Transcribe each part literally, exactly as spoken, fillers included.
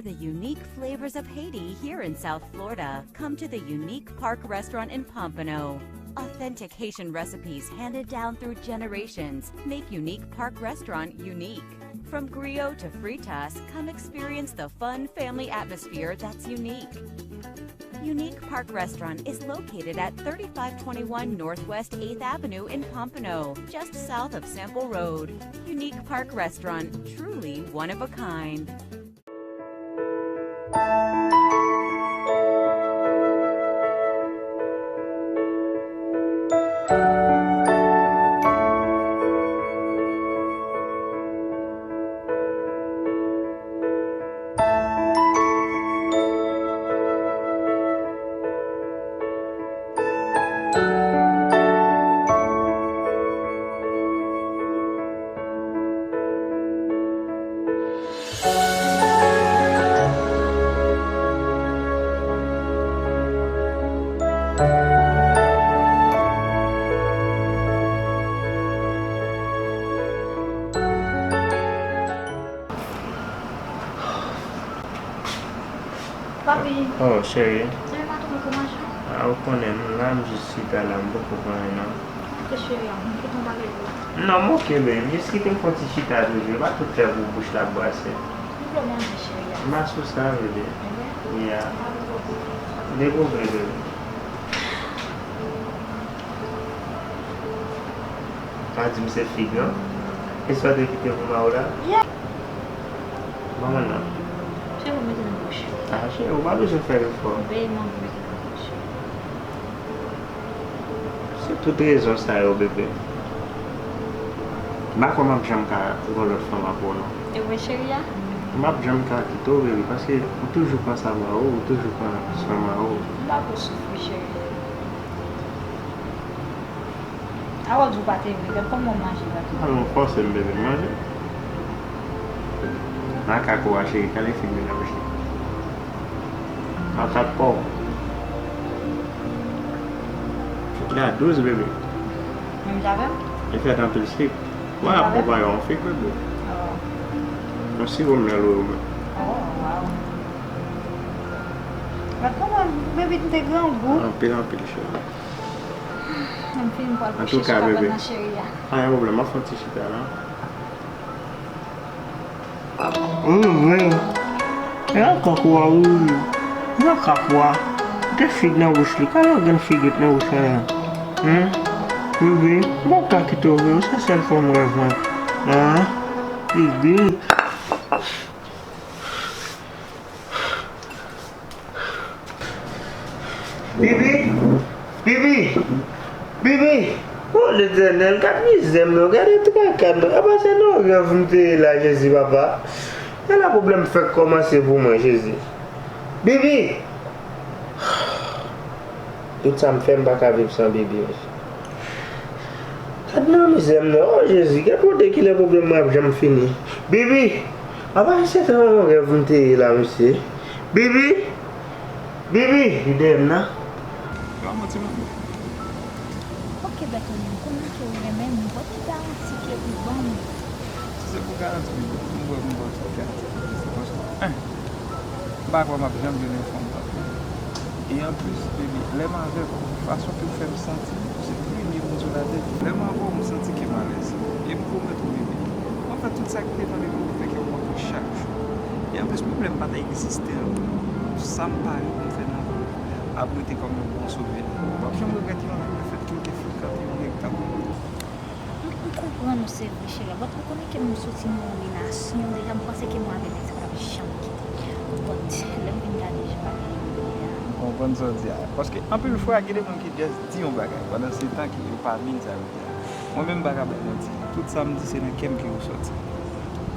The unique flavors of Haiti here in South Florida. Come to the Unique Park Restaurant in Pompano. Authentic Haitian recipes handed down through generations make Unique Park Restaurant unique. From griot to fritas, come experience the fun family atmosphere that's unique. Unique Park Restaurant is located at thirty-five twenty-one Northwest eighth Avenue in Pompano, just south of Sample Road. Unique Park Restaurant, truly one of a kind. Papi. Oh, cheri. Cheri, m a tou mwen pou manje. Ah, ou konnen, m la, m jis chita la, m poko pran anyen, non. Ok, cheri, m kite w bagay pou ou. Non, m ok, babe. Jis kite m fè yon ti chita toujou. E pa tout lè pou bouch la ap brase. M vle w manje, cheri. M pa sou sa, baby. Enben. Yeah. M pa pou w. Dekouvri, baby. Pa di m se fig, non. E sa w te kite pou mari w la? Yeah. Ban mwen non. Cheri, ou mete nan bouch. Ah, cheri, ou pa bezwen fè efò. Veye mango mete nan bouch. Se tout rezon sa yo, bebe. M pa kwè m ap janm ka gen lòt fanm apre w, non. E vre, cheri a? M ap janm ka kite w, bebe, paske ou toujou panse a mari w, ou toujou panse a mari w. M pa pou soufri, cheri. Awo di w pa te vle, gad kòman w manje la. Alò, fòse m, bebe, m manje. Makak ou a, cheri, kale fim li nan bouch li. Makak pa w. Fim la dous, bebe. Menm jan avè m? Li fèt anpil sik. Mwen ap konpare yon fik, bebe. Oh. Yon siwo m nan lou yo, men. Oh, wow. Gad kòman bebe te grangou. Anpil, anpil, cheri. M fin pral kouche sou kabann nan, cheri a. Pa gen pwoblèm, m ap fè yon ti chita la. Wi, wi. E ankò kwa, wi, wi. Makak wa. Te fig nan bouch li. Kale yon grenn figit nan bouch mwen la. Hen? Wi, wi. M p ap ka kite w, wi. Se sèl fanm rèv mwen. Hen? Wi, wi. Bibi! Bibi! Bibi! O Letènèl, gad mizè m non, gade traka m non. Apa se nan rèv m te ye la, Jezi, papa? E la pwoblèm fèk kòmanse pou mwen, Jezi. Bibi! Tout sa m fè, m pa ka viv san Bibi, mesye. Gad nan mizè m nan. O Jezi, gad kote kilè pwoblèm mwen ap janm fini. Bibi! Apa se te yon rèv m te ye la, mesye. Bibi! Bibi! Li dèyè m nan. Kòman ti moun? Ok, Bètonin, konnen ke ou renmen m, bon, ki garanti ke ou ban m? Si se pou garanti, m wè m ba w tout garanti. Se paske, en, m pa kwè m ap janm jwenn yon fanm tankou w. E anplis, baby, lè m avèk ou, fason ke w fè m santi, ou se premye moun sou latè. Lè m avè w, m santi ke m alèz. E m pwomèt ou, baby, m ap fè tout sa ki depann de mwen pou fè kè w kontan chak jou. E anplis, pwoblèm pa ta egziste ankò. Sa m pare pou m fè nan vi m ap rete kòm yon bon souvenir. W ap janm regrèt yon jou lefètke w te frekante yon nèg tankou m. M, m konprann ou, se vre, cheri, but ou konnen ke m soti nan yon relasyon deja, m panse ke mwen avèk nèg sa pa t ap janm kite. But lè m vin gade jan bagay yo ye a. M konprann sa w di a. Paske anpil fwa, gen de moun ki just di yon bagay, pandan se tan ke yo pa mean sa yo di a. Mwen menm, m pa ka bay manti. Tout sa m di, se nan kè m ke yo sòti.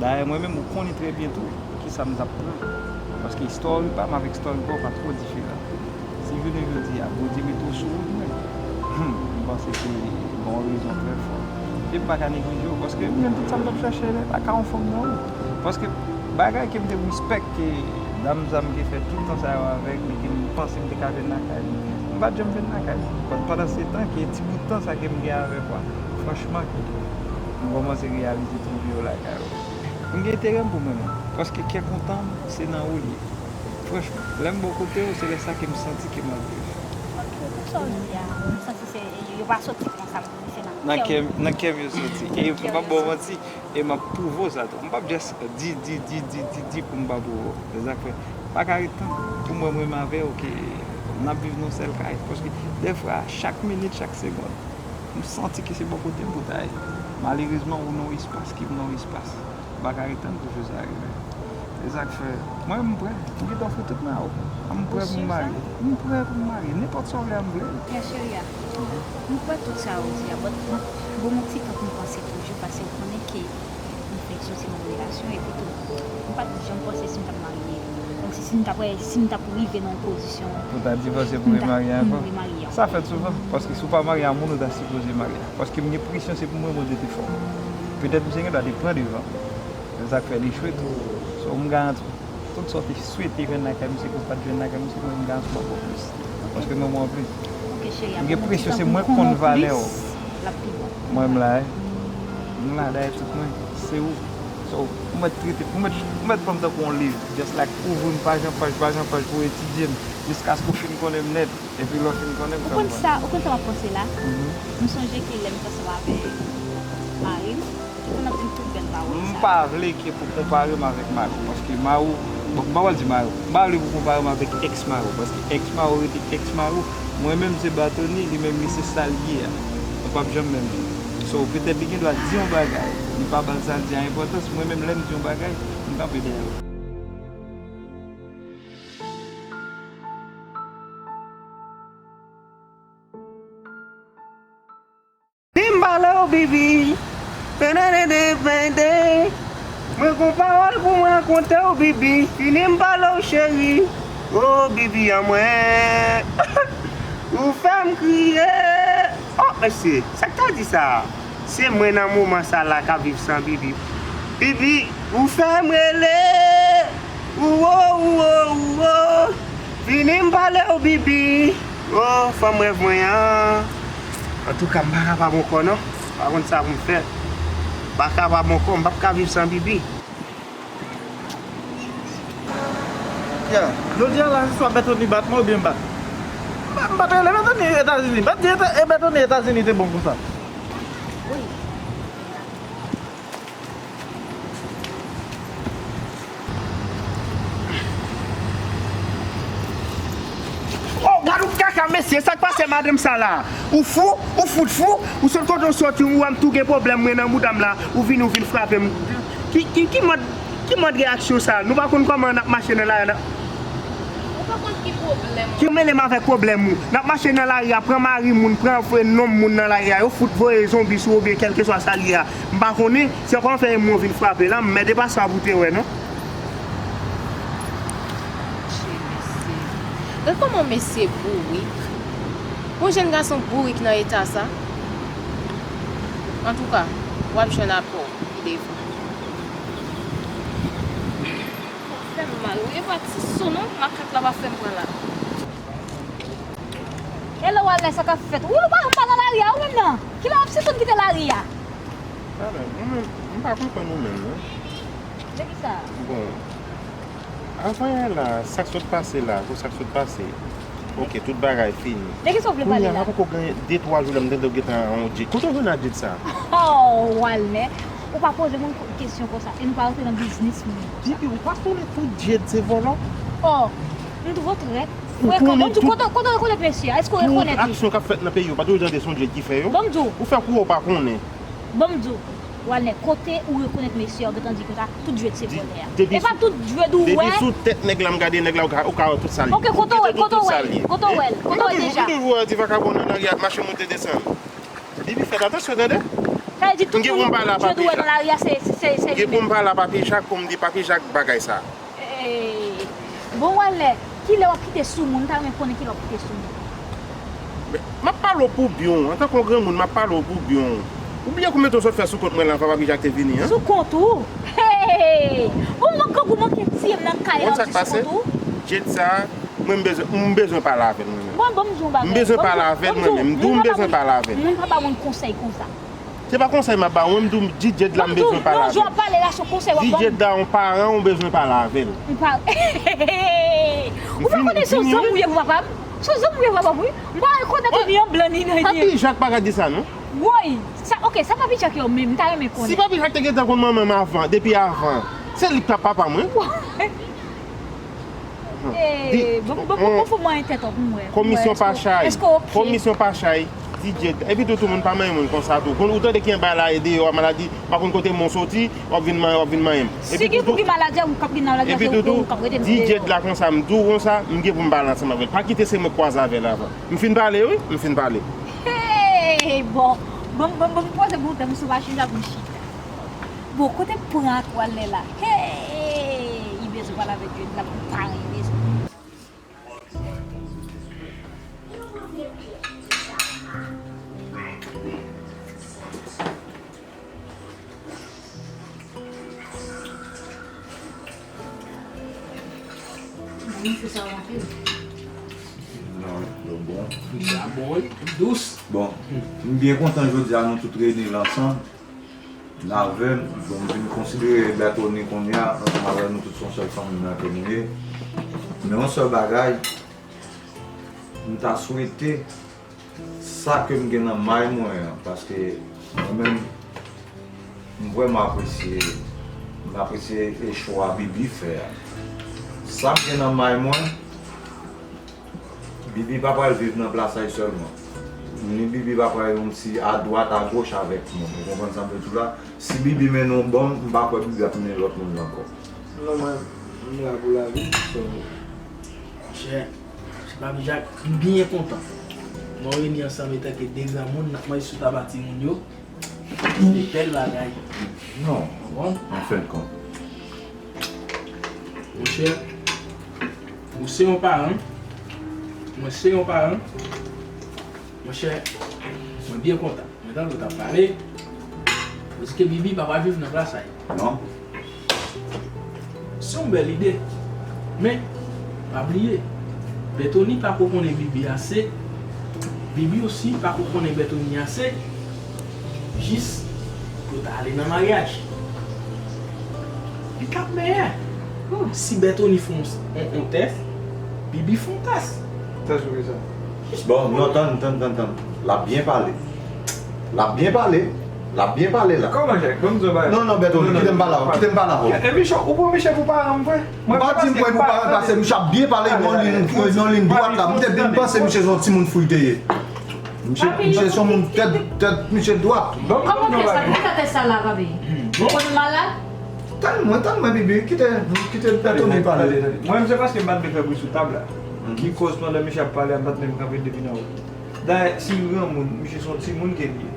Dayè, mwen menm, ou konnen trè byen tou kisa m t ap pran. Paske story pa m avèk story pa w pa twò diferan. Si jounen jodi a, Bondye mete w sou wout mwen, hmm, m panse ke gen yon rezon trè fò. E m pa ka neglije w, paske m jwenn tout sa m t ap chache la, pa ka yon fanm nan ou. Paske bagay ke m te respect ke dam sa m te fè tout tan sa yo avèk li, ke m panse m te ka jwenn lakay li, m pa t janm jwenn lakay li. Pandan se tan ke ti bout tan sa ke m gen avèk ou a, franchman ke m kòmanse reyalize twouve yo lakay ou. M gen enterè m pou mwen menm. Paske kè kontan m, se nan ou l ye. Franchman, lè m bò kote w, se lè sa ke m santi ke m ap viv. Ok, pou sa w di a, m santi se, yo pa soti konsa, m santi se nan kè m. Nan kè m yo soti. E m p ap ba w manti, e m ap pwouve w sa tou. M p ap just di, di, di, di, di, di pou m pa pwouve w. Se sa k fè. M pa ka ret tann. Pou mwen, m renmen avè w, ke n ap viv nan yon sèl kay. Paske, dèfwa, chak minit, chak segonn, m santi ke se bò kote m pou ta ye. Malerezman, ou nan yon espas ki m nan yon espas. M pa ka ret tann pou jou sa rive. Se sa k fè, mwen, m prè. M gentan ofri tout mwen a ou. M prè pou m marye. M prè pou m marye. Nenpòt sa w vle a, m vle l. Frè cheri a, m kwè tout sa ou di a, but mwen, ban m yon ti tan pou m panse toujou, paske ou konnen ke m fenk soti nan yon relasyon, epi tou, m pa t janm panse si m t ap marye. Kòmsi si m t ap, si m t ap rive nan yon pozisyon. Pou ta divòse pou remarye ankò? Pou m remarye ankò. Sa fèt souvan, paske si w pa marye a moun ou ta sipoze marye a. Paske m gen presyon se pou mwen Bondye te fè w. Petèt misye gendwa te pran devan. Se sa k fè l echwe tou. So, m garanti w, tout sa w te swete jwenn lakay misye ke w pa t jwenn lakay misye, mwen m garanti w w ap wè plis. Paske m renmen w anplis. M gen presyon se mwen k konn valè w. Mwen m la wi. M la dèyè tout mwen. Se ou. So, ou mèt trete, ou mèt, ou mèt pran m tankou yon liv. Just like, ouvri m paj an paj, paj an paj pou w etidye m, jiskaske w fin konnen m nèt. Epi lè w fin konnen m fè m konnen. Ou konn sa, ou konn sa m ap panse la? M sonje ke lè m t ansanm avèk mari m, ou konn ap di m tout bèl pawòl sa. M pa vle ke pou konpare m avèk mari w, paske mari w, bon, m pa pral di mari w. M pa vle pou konpare m avèk èks mari w, paske èks mari w rete èks mari w. Mwen menm se Batoni, li menm li se sa l ye a. Nou p ap janm menm jan. So, petèt li gendwa di yon bagay, li pa ba l sa l di a enpòtans, mwen menm lè m di yon bagay, m kanpe dèyè l. Vini m pale w, Bibi. Mwen gon pawòl pou mwen rakonte w, Bibi. Vini m pale w, cheri. O, Bibi an mwen. Ou fè m kriye. O, mesye, sa k ta di sa? Se mwen nan moman sa la k ap viv san Bibi. Bibi, ou fè m rele. Ou o, ou o, ou o. Vini m pale w, Bibi. O, fanm rèv mwen an. Antouka, m pa kapab ankò non. M pa konn sa pou m fè. M pa kapab ankò, m p ap ka viv san Bibi. Ya, jodi a la, se swa Bètoni bat mwen oubyen m bat. M pa, m pa t rele Bètoni Etazini. M pa t di Eta-, e Bètoni Etazini te bon konsa. Oh, gad yon kaka mesye, sa k pase madanm sa la? Ou fou? Ou fout fou? Ou sot kote w soti, ou wè m tou gen pwoblèm mwen nan bouda m la, ou vini, ou vin frape m. Ki, ki, ki mòd, ki mòd reyaksyon sa? Nou pa konn kòman n ap mache nan lari a, n ap Ou pa konn ki pwoblèm ou. Ki w mele m avèk pwoblèm ou? N ap mache nan lari a, pran mari moun, pran nonm moun nan lari a, yo fout voye zonbi sou ou oubyen kèlkeswa sa l ye a. M pa konnen, se kòman fè e mwen w vin frape la, m mède pa sa pou te wè non. Adje mesye. Gad kòman mesye bourik. Yon jèn gason bourik nan eta sa. Antouka, w ap jwenn apre w pi devan. Fè m mal wi, e pa ti sou non, makak la pa fè m pran la. Hello Walner, sa k ap fèt? Wi, ou pa janm pa nan lari a, ou menm nan? Kilè w ap sitou n kite lari a? Talè, mwen menm, m pa konprann ou menm non. De kisa? Bon, avan yè la, sa k sot pase la, kou sa k sot pase. Ok, tout bagay fini. De kisa w vle pale la? Kounye a, poko gen de twa jou la m tande w gentan yon djed. Kote w jwenn ak djed sa? Oh, Walner, ou pa poze moun kesyon konsa, e nou pa rantre nan biznis moun konsa. Bibi, ou pa konnen tout djed se vòlò? Oh, m twò trèt. Ou konnen tout. Kote, kote w rekonèt mesye a? Èske w rekonèt li? Tout aksyon k ap fèt nan peyi, ou pa toujou tande se yon djed ki fè yo? Ban m di w. Ou fè kou w pa konnen. Ban m di w, Walner, kote ou rekonèt mesye a, ou gentan di konsa, tout djed se vòlè a. E pa tout djed ou wè. Depi sou tèt nèg la, m gade nèg la, ou ka, ou ka wè tout sa l ye. Ok, kote w wè l, kote w wè l, kote w wè l, kote w wè l deja? M toujou wè ti vakabon nan lari a ap mache moute desann. Bibi, fèt atansyon, tande. Sa vle di tout djed ou wè nan lari a, se, se, se li menm. M gen pou m pale a Papi Jak, pou m di Papi Jak bagay sa. Bon, Walner, kilè w ap kite sou moun? M ta renmen konnen kilè w ap kite sou moun. Men, m ap pale w pou byen w. Antanke yon granmoun, m ap pale w pou byen w. Ou bliye konbyen tan w sot fè sou kont mwen la anvan Papi Jak te vini an? Sou kont ou? Hey! Bon, mwen grangou manke tiye m nan kay la, w ap di sou kont ou? Djed sa, mwen m bezwen, m bezwen pale avè l mwen menm. Bon, ban m di w yon bagay. M bezwen pale avè l mwen menm. M di w m bezwen pale avè l. Moun pa ba moun konsèy konsa. Se pa konsèy m ap ba w, mwen m di w, DJ la m bezwen pale avè l. Non, jan w ap pale la, se yon konsèy w ap ban m. DJ la yon paran ou bezwen pale avè l. Ou pa, ou pa konnen se yon zanmi w ye pou papa m? Se yon zanmi w ye pou papa m, wi. M pa rekonèt ou ni an blan ni nan. Papi Jak pa ka di sa, non. Woy! Sa, ok, sa Papi Jak yo menm, m ta renmen konnen. Si Papi Jak te gentan konn manman m avan, depi avan, se li k t ap papa m, wi. Bon, bon, bon, bon, fò mwen tèt ap mwen. Komisyon pa chay. Komisyon pa chay. DJ, epi tou, tout moun pa manyen moun konsa tou. Konn ou tande ki gen bagay la e deyò a maladi, pa konn kote moun soti, w ap vin manyen, w ap vin manyen m. Si gen pou ki maladi a, ou k ap gen nan maladi a, se ou k ap rete nan deyò. DJ la konsa, m di w konsa, m gen pou m pale ansanm avè l. Pa kite se mwen k kwaze avè l avan. M fin pale, wi, m fin pale. Hey, bon, bon, bon, bon, m poze pou w tande sou machin la pou m chita. Bon, kote m pran ak w al lè la? Hey, li bezwen pale avèk yo, la pou pale, li bezwen. Bon, se sa w anpil. Non, yo bon. Sa bon, wi, dous. Bon, m byen kontan jodi a nou tout reyini la ansanm. Avè m, bon, m vin konsidere Bertony kounye a, ansanm avè nou tout se yon sèl fanmi nan ke nou ye. Men yon sèl bagay, m ta swete sa ke m gen nan may mwen an, paske mwen menm, m vrèman apresye, m apresye e chwa Bibi fè a. Sa m gen nan may mwen, Bibi pa pral viv nan plasay sèlman. Ni Bibi pa pral yon ti adwat, agoch avèk moun. Ou konprann sa m vle di w la? Si Bibi mennen w bò m, m pa kwè Bibi ap mennen lòt moun ankò. Non, mwen, m la pou lavi, so. Monchè, se Papi Jak, m byen kontan. Nou reyini ansanm etanke de granmoun, n ap manje sou taba timoun yo. Se bèl bagay. Non. Bon. An fen de kont. Monchè, ou se yon paran. Mwen se yon paran. Monchè, mwen byen kontan. Mwen tande w t ap pale. Ou di ke Bibi pa pral viv nan plasay. Non. Se yon bèl ide. Men, pa bliye, Bertony pako konnen Bibi ase, Bibi osi pako konnen Bertony ase, jis yo ta ale nan maryaj. Li t ap meyè. Si Bertony fè yon, yon, yon tès, Bibi fè yon tès. Tès pou kisa? Bon, non, tann, tann, tann, tann. L ap byen pale. L ap byen pale. L ap byen pale la. Kòman, Jack? Ban m di w yon bagay. Non, non, Bertony, kite m pale avè w. Kite m pale avè w. E Michel, ou pran Michel pou paran m vre? Ou pa di m pran pou paran, paske Michel ap byen pale, yon liy, yon liy dwat la. M te byen panse Michel se yon timoun fou li te ye. Michel, Michel se yon moun tèt, tèt Michel dwat. Ban m, ban m di w yon bagay. Kòman tès sa, kòman tès sa la, papi? Ou konn malad? Tann mwen, tann mwen, Bibi, kite, kite Bertony pale. Mwen menm, se paske m pa t vle fè bri sou tab la. Ki koz pandan Michel ap pale a, m pa t menm kanpe depi nan wo. Dayè, si granmoun, misye se yon timoun ke li ye.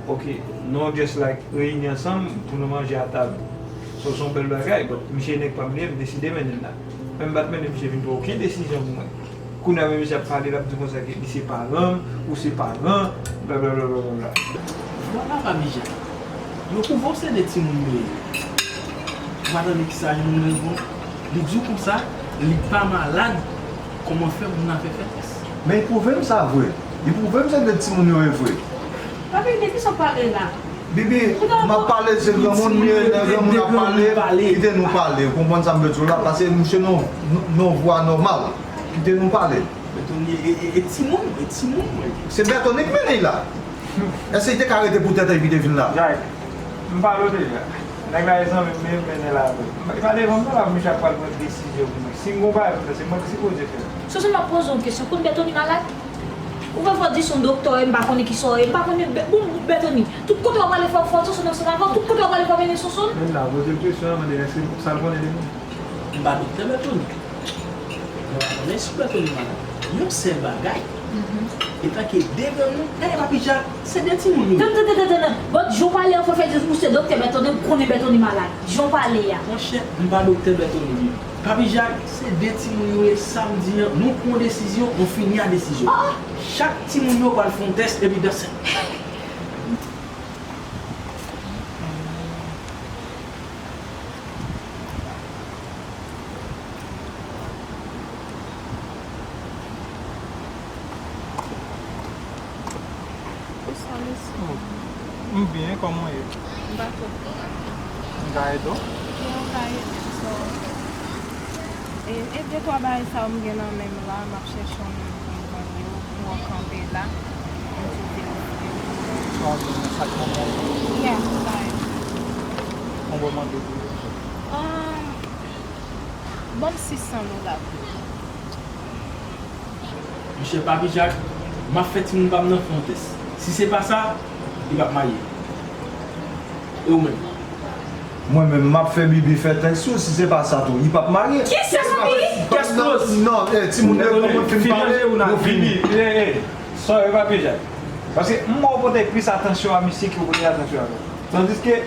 Ok, nou just like reyini ansanm pou nou manje a tab. So, se yon bèl bagay, but misye nèg pa m li ye, m deside mennen l la. Men m pa t mennen misye vin pran okenn desizyon pou mwen. Kounye a menm misye ap pale, l ap di konsa ke li se paran m, ou se paran, blablabla. Vwala, Papi Jak. Yo pwouve w se de timoun yo ye. Ou pa tande kisa Jean Noël bon? Li di w konsa, li pa malad, kòman fè moun nan fè fè tès? Men li pwouve m sa vre. Li pwouve m se de timoun yo ye vre. Papi, de kisa w pale la? Bibi, m ap pale, se granmoun m ye, lè granmoun ap pale, kite nou pale. Ou konprann sa m vle di w la? Pase misye nan, nan vwa nòmal. Kite nou pale. Bertony, e, e, e timoun, e timoun, wi. Se Bertony k mennen l la. Èske li te ka rete pou tèt li epi te vin la? Jack, m pale w deja. Nèg la e zanmi m, men m mennen l avè m. Li pa devan m non la, misye ap pral pran desizyon pou mwen. Si m gon bagay pou m fè, se mwen ki sipoze fè l. Soso, m ap poze w yon kesyon. Konn Bertony malad? Ou fè fò di se yon doktè, m pa konnen kisa w ye, m pa konnen, bon, Bertony, tout kote w prale fò, fò Soso ansanm avè w, tout kote w prale fò mennen Soso. Men la, poze l kesyon an, mande èske sa l konnen de moun. M pa doktè Bertony. Mwen pa konnen si Bertony malad. Yon sèl bagay, etanke de granmoun, dayè Papi Jak, se de timoun yo ye. Tann, tann, tann, tann, tann. But jan w pale an, fò fè di ou se doktè Bertony, ou konnen Bertony malad. Jan w pale a. Monchè, m pa doktè Bertony li. Papi Jak, se de timoun yo ye, sa m di an, nou pran yon desizyon, nou fini a desizyon. Chak timoun yo pral fè yon tès epi danse. Ou sa, mesye? M byen, kòman w ye? M pa twò byen. M ka ede w? Wi, w ka ede m, so, e, e de twa bagay sa yo m gen nan men m la, m ap chèche yon moun pou m vann yo, pou w kanpe la, m di w vin ofri w. Sa w gen nan sak manman w? Yeah, sa e. Konbyen w mande pou yo? Um, ban m sis san dola pou yo. Monchè Papi Jak, m ap fè timoun pa m nan fè yon tès. Si se pa sa, li p ap marye. E ou menm? Mwen menm, m ap fè Bibi fè tès tou, si se pa sa tou, li p ap marye. Ki tès, Bibi? Tès close. Non, eh, timoun yo, kòman fin pale, nou fini. Bibi, eh, eh, sorry, Papi Jak. Paske m wè w pote plis atansyon a misye ke w pote atansyon a mwen. Tandiske,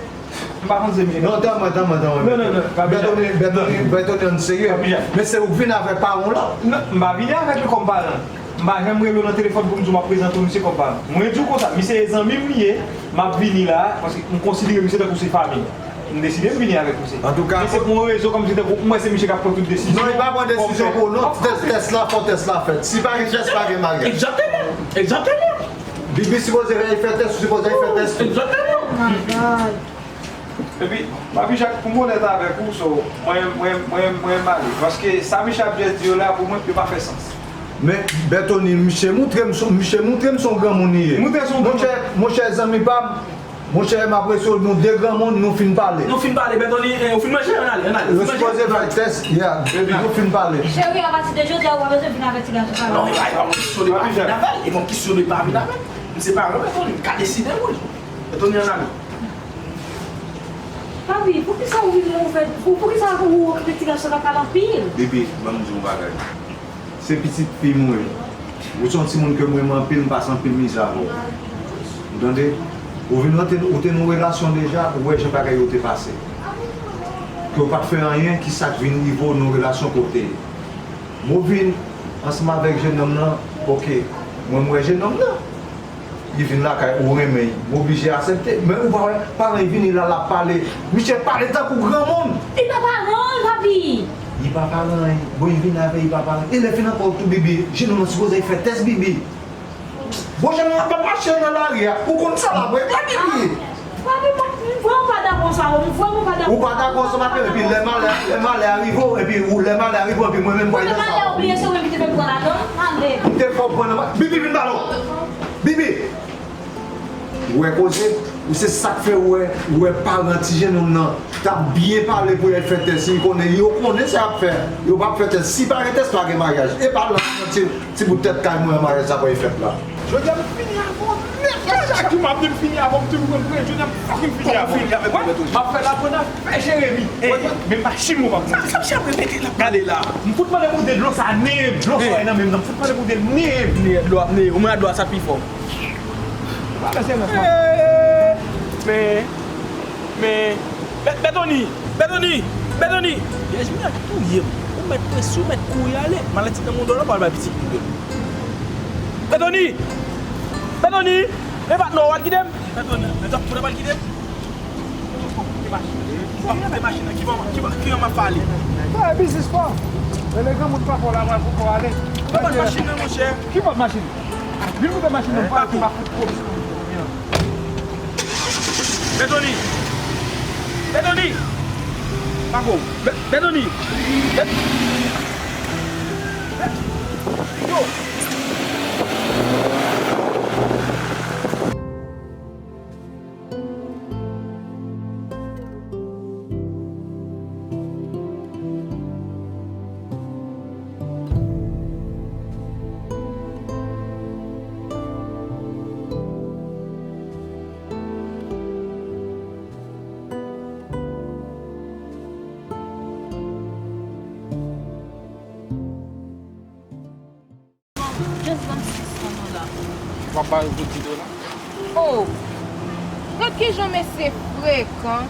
m pa konn se misye. Non, tanmen, tanmen, tanmen. Non, non, non, pa bezwen. Bètoni, Bètoni, Bètoni, ann serye. Pa bezwen. Men se ou k vin avèk paran w la. Non, m pa vini avèk li kòm paran. M pa janm rele w nan telefòn pou m di w m ap prezante w misye kòm paran. Mwen di w konsa, misye e zanmi m li ye, m ap vini la, paske m konsidere misye tankou se fanmi m. M deside m vini avèk misye. Antouka, men se pou yon rezon kòmsi tankou m wè se misye k ap pran tout desizyon. Non, li pa pran desizyon pou ou, non. Tès, tès la, fò tès la fèt. Si pa gen tès, pa gen maryaj. Egzakteman. Egzakteman. Bibi sipoze al fè tès, ou sipoze al fè tès tou. Egzakteman. Oh my God. Epi, Papi Jak, pou m onèt avèk ou, so, mwen, mwen, mwen, mwen renmen ale. Paske sa misye ap jis di yo la, pou mwen, yo pa fè sans. Men, Bètoni, misye montre m se, misye montre m se yon granmoun li ye. Montre se yon granmoun. Monchè, monchè, zanmi pa m, monchè, m apresye w, nou de granmoun, nou fin pale. Nou fin pale, Bètoni, eh, ou fin manje, ann ale, ann ale. Yo sipoze fè tès, yeah, epi nou fin pale. Cheri, apati de jodi a, ou pa bezwen vin avèk ti gason sa la. Non, e pa, e pa yon kesyon de pa vin avè l, e pa yon kesyon de pa vin avè l. M se paran Bètoni, m ka deside, wi. Bètoni, ann ale. Papi, poukisa ou vin mouvè, pou, poukisa ou okipe ti gason k ap pale anpil? Bibi, ban m di w yon bagay. Se pitit fi m ou ye. Ou se yon timoun ke m renmen anpil, m pase anpil mizè avè w. Ou tande? Ou vin rantre, ou te nan yon relasyon deja, ou wè jan bagay yo te pase. Ke w pa t fè anyen, ki sa k vin rive w nan yon relasyon ke w te ye. Men w vin ansanm avèk jenòm nan, oke, mwen m wè jenòm nan. Li vin lakay ou, renmen l, m oblije aksepte. Men ou pa wè, paran l vini la, l ap pale. Misye pale tankou granmoun. Li pa paran l, papi. Li pa paran l. Bon, li vin avè l, li pa paran l. E lè fin ankò tou, Bibi, jenòm nan sipoze fè tès, Bibi. Bon, jenòm nan ap mache nan lari a. Ou konn sa l ap regle, Bibi. Papi, mwen, m vrèman pa dakò sa, m vrèman pa dakò. Ou pa dakò sa, m ap epi lè malè, lè malè a rive w, epi ou lè malè a rive w, epi mwen menm m pral fè sa. Malè, ou bliye se ou menm ki te fè m pran ladan, malè. M te fè w pran nan ma-, Bibi, vin pale w. Bibi! Ou wè koze, ou se sa k fè ou wè, ou wè paran ti jenòm nan t ap byen pale pou y al fè tès, si l konnen, yo konnen sa y ap fè, yo p ap fè tès. Si pa gen tès, pa gen maryaj. E pa la, ti, ti bout tèt kay mwen, maryaj sa pral fèt la. Jodi a, m fini avè w nèt, la, chak jou m ap di m fini avè w, m toujou konn prejou, m fucking fini avè w. Fini avè w, m ap fè la pandan fè Jeremi. Ey, men machin mwen p ap monte. Sa, sa, sa, repete, l ap gade la. M fout mande pou de dlo sa, neye dlo sa nan men m nan. M fout mande pou de neye. Neye dlo ap neye. Ou mwen a dlo a sa pi fò. Ou pa fè sèlans, man. Men, men, Bè-, Bètoni, Bètoni, Bètoni. Vyèj mwen ap touye m. Ou mèt prese, ou mèt kouri ale. Maladi nan moun dòlò pa al bay pitit moun dòlò. Bètoni! Bètoni! Men patnè w al kite m. Bètoni, men tòp moun ap al kite m. Ou pa koute machin nan. Ou pa koute machin nan. Ki ban, ki ban, ki ban m ap pale? Sa e biznis pa w. Rele granmoun pa fè w la, mwen pou kò ale. Ou pa koute machin nan, monchè. Ki bòt machin? Vin koute machin nan, m pral fout pwoblèm. Bètoni! Bètoni! Pako! Bè-, Bètoni! Bè-, Bè-, Yo! Just ban m sis san dola. W ap ba yo pou di dola? Oh! Gad kijan mesye frekan.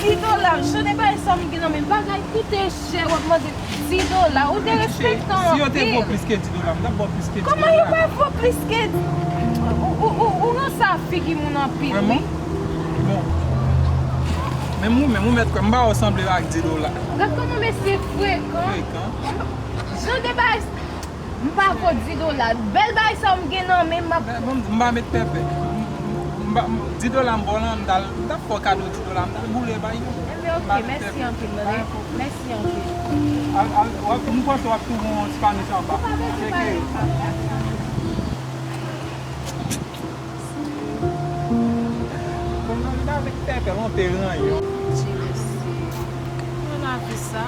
Di dola, jan de bagay sa m gen nan men m, bagay koute chè, w ap mande m di dola, ou derespektan anpil. Si yo te ba w plis ke di dola, m t ap ba w plis ke di dola. Kòman yo pa ba w plis ke di-, ou, ou, ou, ou ranse a figi moun anpil, wi. Bon. Menm ou menm, ou mèt kwè m ba w sanble ak di dola. Gad kòman mesye frekan. Frekan. Jan de bagay, m pa vo di dola. Bèl bagay sa yo m gen nan men m, m ap... M pa met pèpè. M, m, m, M pa- m- Di dola m ba w lan, m t al, m t ap fè w kado di dola, m t al boule bay yo. Enben, oke, mèsi anpil, tande. Mèsi anpil. M panse w ap twouve yon ti panis anba. Ou pa bezwen bay. Kounye a, li avèk pèpè, l anpe ranyon. Dye mèsi. Nan lavi sa,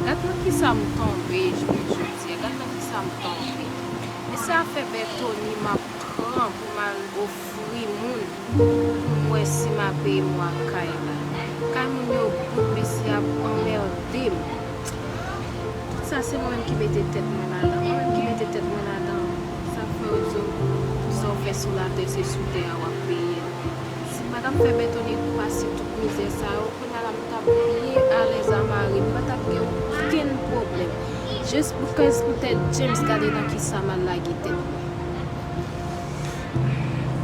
gad nan kisa m tonbe jounen jodi a, gad nan kisa m tonbe. E se afè Bètoni m ap pran pou m al ofri moun pou m wè si m a peye mwa kay la. Kay moun yo bout, mesye ap anmède m. Tout sa se mwen menm ki mete tèt mwen ladan. Mwen menm ki mete tèt mwen ladan. Sa fè yo di w, sa w fè sou latè, se sou tè a w ap peye l. Si m pa t ap fè Bètoni pase tout mizè sa yo, kounye a la m t ap byen alèz a mari m, m pa t ap gen okenn pwoblèm. Jis pou kèz poutèt James, gade nan kisa m al lage tèt mwen.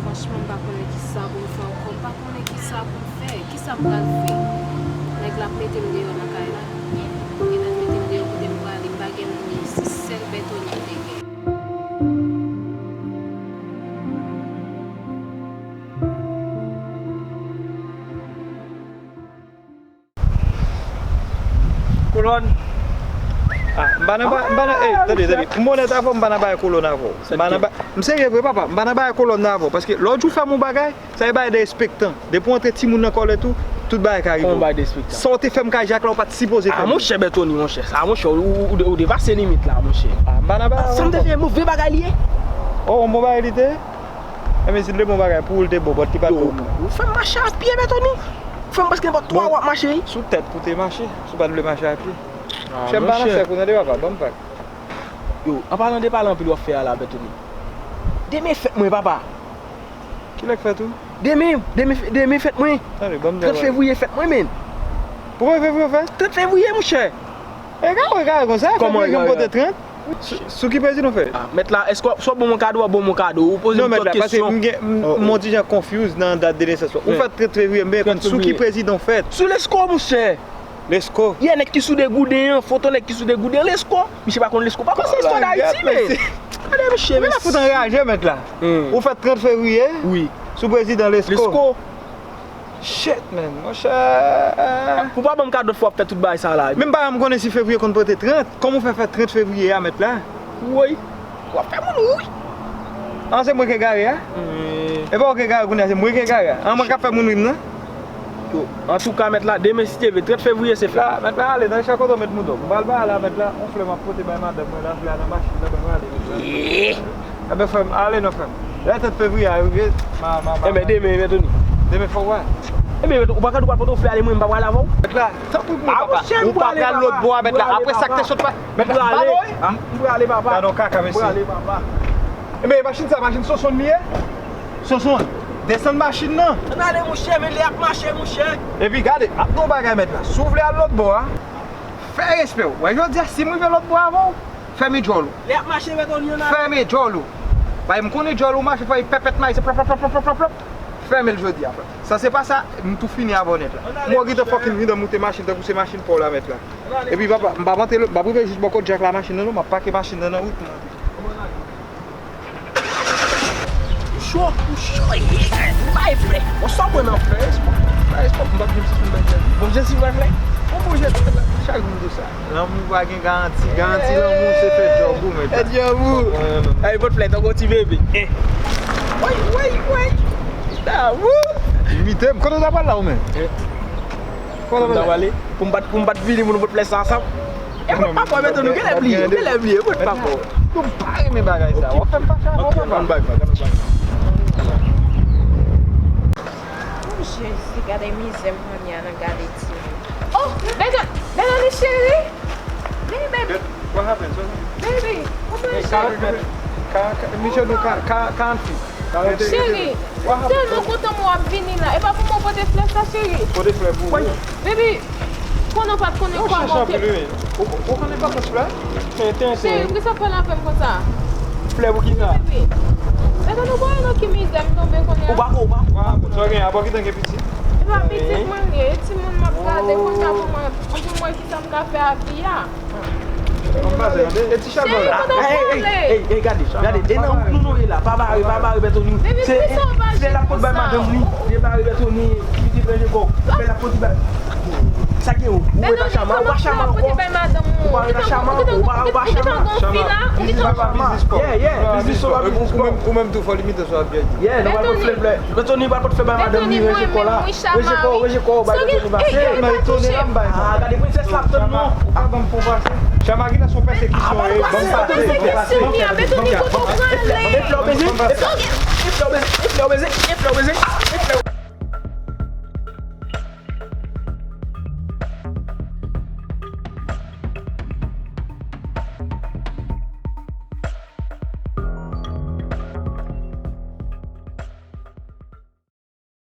Franchman, m pa konnen kisa pou m fè ankò, m pa konnen kisa pou m fè, kisa m pral fè. Nèg la ap mete m deyò nan kay la, genlè l mete m deyò kote m prale, m pa gen moun isi, sèl Bètoni m te gen. Kolòn. Ah, m pa nan ba- m pa nan, ey, tande, tande. Pou m onèt avè w, m pa nan bagay kolòn avè w. M pa nan ba- m serye vre, papa. M pa nan bagay kolòn nan avè w. Paske lòt jou w fè m yon bagay, sa e bagay derespektan. Depi w antre timoun nan kòlèt ou, tout bagay ka rive w. Kòman bagay derespektan? Sa w te fè m kay Jak la, ou pa t sipoze fè m. Ah, monchè Bètoni, monchè. Sa, monchè, ou, ou, ou, ou depase limit la, monchè. Ah, m pa nan bagay. Sa m te fè, move bagay li ye. Oh, yon bon bagay li te ye? Enben, si l te bon bagay pou ou, l te bon, but li pa t bon pou mwen. Ou fè m mache a pye, Bètoni. Ou fè m prèske nenpòt twa wa w ap mache, wi. Sou tèt pou w te mache, si w pa t vle mache a pye. Ah, monchè. Chè m pa nan fèk ou, tande, papa, ban m vag. Yo, an palan de pale anpil w ap fè a la, Bètoni. Demen fèt mwen, papa. Kilè k fèt ou? Demen, demen, demen fèt mwen. Tande, ban m di w. Trant fevriye fèt mwen, menn. Pou kòman fevriye w fèt? Trant fevriye, monchè. Egare, egare konsa, fevriye gen pote trant. Sou, sou ki prezidan w fèt? Ah, mèt la, èske w ap, si w ap ban mwen kado, w ap ban mwen kado. Ou poze m tout kesyon. Non, mèt la, paske m gen, m, m on ti jan confuse nan dat de nesans ou. Ou fèt trant fevriye, m bezwen konn sou ki prezidan w fèt. Sou Lesko, monchè. Lesko? Yeah, nèg ki soude gouden an, foto nèg ki soude gouden an, Lesko. Misye pa konn Lesko, pa konn se istwa Dayiti, men. Gade misye, men. Ou la fout anraje, mèt la. Ou fèt trant fevriye? Wi. Sou prezidan Lesko. Lesko. Shit, man, monchè. Pou pa ban m kado fò w ap fè tout bagay sa la. Menm pa m konnen si fevriye konn pote trant. Kòman w fè fè trant fevriye a, mèt la? Woy. W ap fè moun ri. An, se mwen k egare a? E pa w k egare kounye a, se mwen k egare a. An, mwen k ap fè moun ri m nan? Yo, antouka, mèt la, demen, si Dye vle, trant fevriye, se fèt. La, mèt la, ale nan chak kote w met mouton. M pral ba la, mèt la, on flè m ap pote bay madanm mwen la, flè a nan machin nan, ban m ale, mèt la. Enben, frè m, ale non, frè m. Lè trant fevriye a rive, ma, ma, ma. Enben, demen, Bètoni. Demen, fò w wè. Enben, Bètoni, ou pa ka di w pral pote yon flè ale, mwen, m pa pral avè w. Mèt la, tanpri pou mwen, papa. Ou pa pral lòt bò a, mèt la. Apre sa k te sot pa-, mèt la, pa bon, wi. M prale, papa. M prale, papa. Gadon kaka, mesye. M prale, papa. Enben, machin sa, machin Sonsonn li ye? Sonsonn, desann machin nan. Ann ale, monchè, men lè y ap mache, monchè. Epi, gade, ap gen yon bagay, mèt la. Si w vle al lòt bò a, fè respè w. Wè, jodi a, si m rive lòt bò avè w, fèmen djòl ou. Lè y ap mache, Bètoni, ann ale. Fèmen djòl ou. Bay m konnen djòl ou mache, fè pèpèt mayi, se plòp, plòp, plòp, plòp, plòp, plòp. Fèmen l jodi a, frè. San se pa sa, m tou fini avè w nèt la. Ann ale, monchè. M wè w gentan fucking vin moute machin tankou se machin pa w la, mèt la. Ann ale, monchè. Epi, papa, m p ap antre, m p ap rive jis bò kot Jack la machin nan, non, m ap pake machin nan nan wout mwen. Ou cho, ou cho, yeah. M bay flè. Bon, sa w pran nan flè, espò. Bay espò, m p ap janm sispann bay flè. Bon, jan si bay flè. Bon, bon, jan si bay flè. Chak jou m di w sa. Lanmou pa gen garanti. Garanti lanmou se fè djòb ou, mèt la. Fè djòb ou. Ay, pot flè, tankou ti bebe. Eh. Woy, woy, woy. Damou. Imite m. Kote w ta pral la, ou menm? Eh. Kote w ta pral la? Pou m pa t, pou m pa t vini pou nou pot flè sa ansanm. E pot pa fò, men tou nou genlè bliye, genlè bliye, pot pa fò. Nou pa renmen bagay sa. W ap fè m fache avè w, papa. Ann bay fwa, ann bay fwa. Oh, Jezi, gade mizè m kounye a nan gade timoun. Oh, Bètoni, Bètoni cheri. Baby, baby. What happened? Baby, kòman je? Ka, ka, ka, Michel, nou ka, ka, ka ann fi. Cheri, m tèlman kontan mwen w ap vini la. E pa pou mwen pote flè sa, cheri. Pote flè pou ou. Baby, konnen w pa t konnen kòman w te. Ou, ou konnen pa konn flè? Tenten, tenten. Cheri, poukisa w pale avè m konsa? Flè pou kisa? Baby, e tande w pa wè nan ki mizè m tonbe kounye a? Ou pa ko, ou pa ko. Sa w gen, abò ki tan gen pitit? E pa pitit mwen ye, e timoun m ap gade, konsa pou mwen, pou mwen, kisa m ka fè ak vi a? E ti chavè la. Ey, ey, ey, ey, gade, gade. E nan wout nou nou ye la. Pa bare, pa bare Bètoni. Se, se lè l ap pot bay madanm li. Li bare Bètoni. Li di Bèje kò. Lè l ap pot bay. Sa gen ou? Ou ret a Chama, ou pa Chama ankò. Ou pa ret a Chama, ou pa, ou pa Chama. Chama, biznis pa biznis kò. Yeah, yeah, biznis so pa biznis kò. Ou menm tou fò limite sa w ap di. Yeah, nou pral pot flè, flè. Bètoni pral pot flè bay madanm li, Reje kò la. Reje kò, Reje kò, bay Bètoni pase. Mwen etone la m bay sa. Ah, gade prensès la ap tann nou. Ou pa ban m fon pase. Chama ki nan son pèsekisyon e ban m pase. Ban m pase. E flè w bezwen, e flè w bezwen, e flè w bezwen, e flè w bezwen, e flè w bezwen.